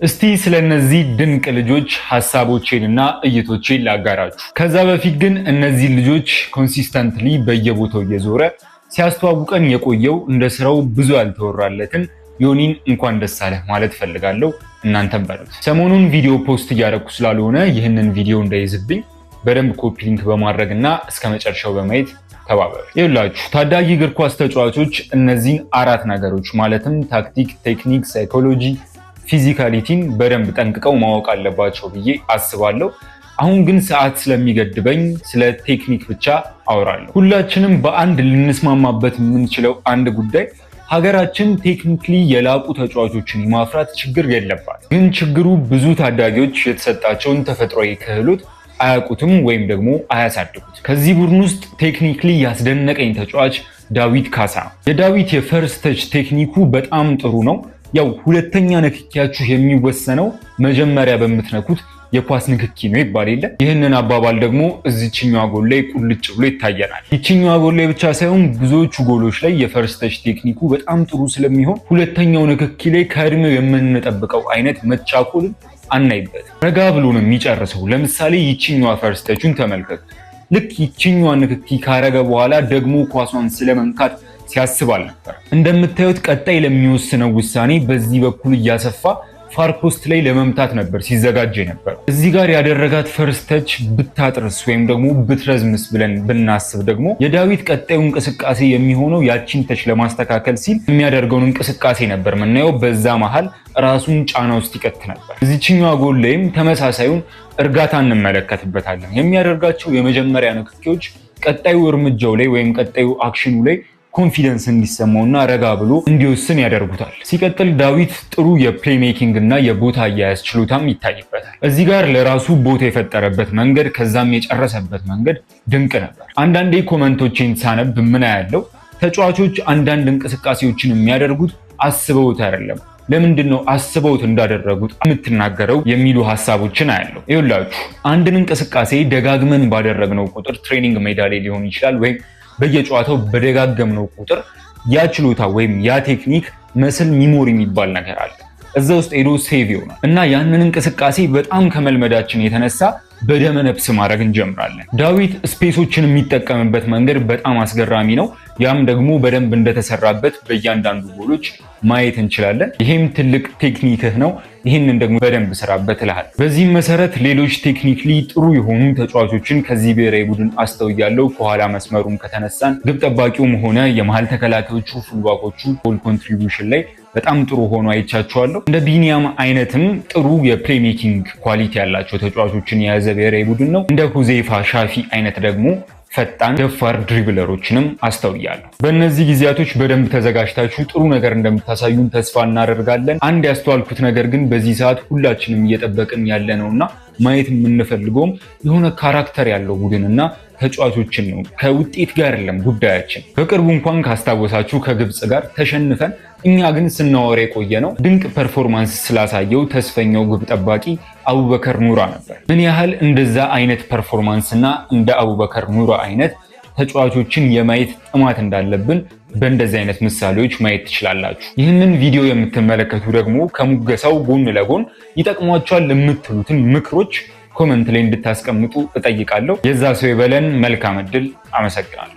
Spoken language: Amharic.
እስቲ ስለ እነዚህ ድንቅ ልጆች ሀሳቦቼንና እይታዎቼን ላጋራችሁ። ከዛ በፊት ግን እነዚህ ልጆች consistently በየቦታው እየዞረ ሲያስተዋውቀን የቆየው፣ እንደ ስራው ብዙ ያልተወራለትን ዮኒን እንኳን ደስ አለህ ማለት ፈልጋለሁ። እናንተም በሉት። ሰሞኑን ቪዲዮ post እያደረኩ ስላልሆነ ይህንን ቪዲዮ እንዳይዝብኝ በደንብ copy link በማድረግ እና እስከ መጨረሻው በማየት ተባበሩ። ይኸውላችሁ፣ ታዳጊ እግር ኳስ ተጫዋቾች እነዚህን አራት ነገሮች ማለትም ታክቲክ፣ ቴክኒክ፣ psychology፣ physicality ን በደንብ ጠንቅቀው ማወቅ አለባቸው ብዬ አስባለሁ። አሁን ግን ሰዓት ስለሚገድበኝ ስለ ቴክኒክ ብቻ አወራለሁ። ሁላችንም በአንድ ልንስማማበት የምንችለው አንድ ጉዳይ ሀገራችን technically የላቁ ተጫዋቾችን የማፍራት ችግር የለባት። ግን ችግሩ ብዙ ታዳጊዎች የተሰጣቸውን ተፈጥሯዊ ክህሎት አያውቁትም ወይም ደግሞ አያሳድጉት። ከዚህ ቡድን ውስጥ technically ያስደነቀኝ ተጫዋች ዳዊት ካሳ ነው። የዳዊት የ first touch ቴክኒኩ በጣም ጥሩ ነው። ያው ሁለተኛ ንክኪያችሁ የሚወሰነው መጀመሪያ በምትነኩት የኳስ ንክኪ ነው ይባል የለ። ይህንን አባባል ደግሞ እዚችኛዋ ጎል ላይ ቁልጭ ብሎ ይታየናል። ይችኛዋ ጎል ላይ ብቻ ሳይሆን ብዙዎቹ ጎሎች ላይ የ first touch ቴክኒኩ በጣም ጥሩ ስለሚሆን ሁለተኛው ንክኪ ላይ ከእድሜው የምንጠብቀው አይነት መቻኮልን አናይበት። ረጋ ብሎ ነው የሚጨርሰው። ለምሳሌ ይችኛዋ first touch ኡን ተመልከቱ። ልክ ይችኛዋ ንክኪ ካረገ በኋላ ደግሞ ኳሷን ስለመንካት ሲያስብ አልነበር። እንደምታዩት ቀጣይ ለሚወስነው ውሳኔ በዚህ በኩል እያሰፋ far post ላይ ለመምታት ነበር ሲዘጋጅ የነበረው። እዚህ ጋር ያደረጋት first touch ብታጥርስ ወይም ደግሞ ብትረዝምስ ብለን ብናስብ ደግሞ የዳዊት ቀጣዩ እንቅስቃሴ የሚሆነው ያቺን touch ለማስተካከል ሲል የሚያደርገውን እንቅስቃሴ ነበር የምናየው። በዛ መሃል ራሱን ጫና ውስጥ ይከት ነበር። እዚችኛዋ ጎል ላይም ተመሳሳዩን እርጋታ እንመለከትበታለን። የሚያደርጋቸው የመጀመሪያ ንክኪዎች ቀጣዩ እርምጃው ላይ ወይም ቀጣዩ action ኑ ላይ confidence እንዲሰማውና ረጋ ብሎ እንዲወስን ያደርጉታል። ሲቀጥል ዳዊት ጥሩ የ playmaking እና የቦታ አያያዝ ችሎታም ይታይበታል። እዚህ ጋር ለራሱ ቦታ የፈጠረበት መንገድ ከዛም የጨረሰበት መንገድ ድንቅ ነበር። አንዳንዴ comment ኦችን ሳነብ ምን ያለው፣ ተጫዋቾች አንዳንድ እንቅስቃሴዎችን የሚያደርጉት አስበውት አይደለም፣ ለምንድን ነው አስበውት እንዳደረጉት የምትናገረው የሚሉ ሀሳቦችን አያለሁ። ይኸውላችሁ፣ አንድን እንቅስቃሴ ደጋግመን ባደረግነው ቁጥር፣ training ሜዳ ላይ ሊሆን ይችላል ወይም በየጨዋታው በደጋገምነው ቁጥር፣ ያ ችሎታ ወይም ያ ቴክኒክ muscle memory የሚባል ነገር አለ። እዛ ውስጥ ሄዶ save ይሆናል እና ያንን እንቅስቃሴ በጣም ከመልመዳችን የተነሳ በደመ ነፍስ ማድረግ እንጀምራለን። ዳዊት space ኦችን የሚጠቀምበት መንገድ በጣም አስገራሚ ነው። ያም ደግሞ በደንብ እንደተሰራበት በእያንዳንዱ ጎሎች ማየት እንችላለን። ይሄም ትልቅ ቴክኒክህ ነው። ይህንን ደግሞ በደንብ ስራበት እልሃለሁ። በዚህም መሰረት ሌሎች technically ጥሩ የሆኑ ተጫዋቾችን ከዚህ ብሔራዊ ቡድን አስተውያለሁ። ከኋላ መስመሩም ከተነሳን ግብ ጠባቂውም ሆነ የመሀል ተከላካዮቹ፣ fullback ኦቹ goal contribution ላይ በጣም ጥሩ ሆኖ አይቻቸዋለሁ። እንደ ቢኒያም አይነትም ጥሩ የ playmaking quality ያላቸው ተጫዋቾችን የያዘ ብሔራዊ ቡድን ነው። እንደ ሁዜይፋ ሻፊ አይነት ደግሞ ፈጣን ደፋር dribbler ኦችንም አስተውያለሁ። በእነዚህ ጊዜያቶች በደንብ ተዘጋጅታችሁ ጥሩ ነገር እንደምታሳዩን ተስፋ እናደርጋለን። አንድ ያስተዋልኩት ነገር ግን በዚህ ሰዓት ሁላችንም እየጠበቅን ያለ ነውና ማየት የምንፈልገውም የሆነ character ያለው ቡድን እና ተጫዋቾችን ነው። ከውጤት ጋር አይደለም ጉዳያችን። በቅርቡ እንኳን ካስታወሳችሁ ከግብፅ ጋር ተሸንፈን እኛ ግን ስናወራ የቆየ ነው ድንቅ performance ስላሳየው ተስፈኛው ግብ ጠባቂ አቡበከር ኑራ ነበር። ምን ያህል እንደዛ አይነት performance እና እንደ አቡበከር ኑራ አይነት ተጫዋቾችን የማየት ጥማት እንዳለብን በእንደዚህ አይነት ምሳሌዎች ማየት ትችላላችሁ። ይህንን ቪዲዮ የምትመለከቱ ደግሞ ከሙገሳው ጎን ለጎን ይጠቅሟቸዋል የምትሉትን ምክሮች comment ላይ እንድታስቀምጡ እጠይቃለሁ። የዛ ሰው ይበለን። መልካም እድል። አመሰግናለሁ።